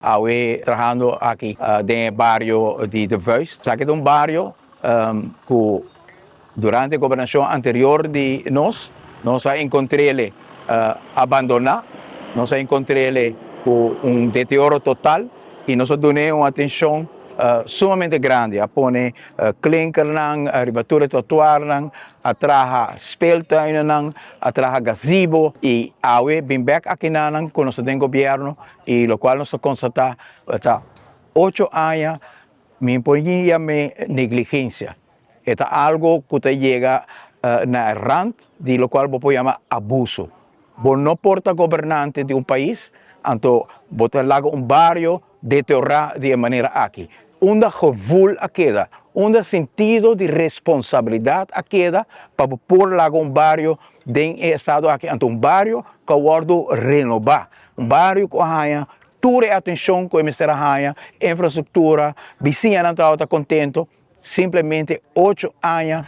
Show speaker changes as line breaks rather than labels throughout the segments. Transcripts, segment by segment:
Awe trahando aki den e bario di De Vuist. Esaki ta un bario ku durante e gobernashon anterior di nos, nos a enkontr'ele abandoná, nos a enkontr'ele ku un deterioro total i nos a dun'é un atenshon sumamente grandi. A pone klinkernan riba tur e trotuarnan, a traha speeltuinennan, a traha gazebo i awe bin bèk akinanan ku nos ta den gobièrnu I lokual nos ta konstatá ta ocho aña mi por yam'é negligensia. E ta algu ku ta yega na e rant di lokual bo por yama abuso. Bo no por ta gobernante di un pais anto bo ta laga un bario deteriorá di e manera aki. Unda gevoel a keda? Unda sentido di responsabilidat a keda pa bo por laga un bario den e estado aki? Anto un bario ku a wòrdu renobá, un bario ku a haña tur e atenshon ku e mester a haña, infrastruktura, bisiñanan tabata kontento, simplemente ocho aña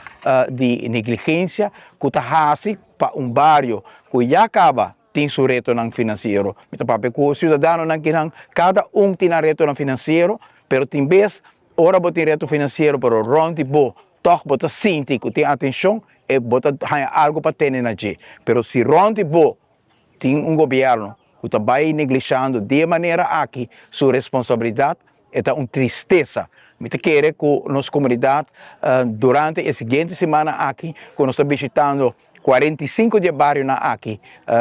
di negligensia ku ta hasi pa un bario ku ya kaba tin su retonan finansiero. Mi ta papia ku siudadanonan kinan, kada un tin nan retonan finansiero, pero tin bes ora bo tin reto finansiero pero rònt di bo tòg bo ta sinti ku tin atenshon e bo ta haña algu pa tene na dje. Pero si rònt di bo tin un gobièrnu ku ta bai neglishando di e manera aki su responsabilidat, e ta un tristesa. Mi ta kere ku nos komunidat durante e siguiente simana aki ku nos ta bishitando 45 di e barionan aki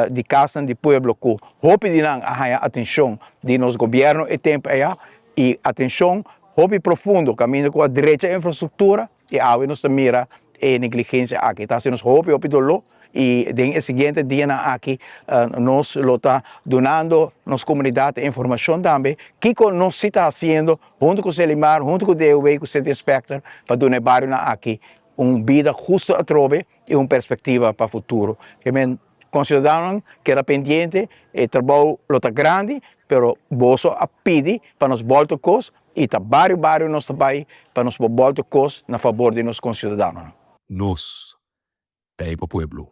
di kasnan di pueblo ku hopi di nan a haña atenshon di nos gobièrnu e tempu aya i atenshon hopi profundo kaminda ku a drecha infrastruktura i awe nos ta mira e negligensia aki. Ta hasi nos hopi hopi doló i den e siguiente dianan aki nos lo ta dunando nos komunidat e informashon tambe kiko nos si ta hasiendo huntu ku Selimar, huntu ku DOW ku City Inspector pa duna e barionan aki un bida husto atrobe i un perspektiva pa futuro. Ke men konsiudadanonan keda pendiente, e trabou lo ta grandi, pero boso a pidi pa nos bòlta kos i ta bario bario nos ta bai pa nos por bòlta kos na fabor di nos konsiudadanonan.
Nos ta ei pa pueblo.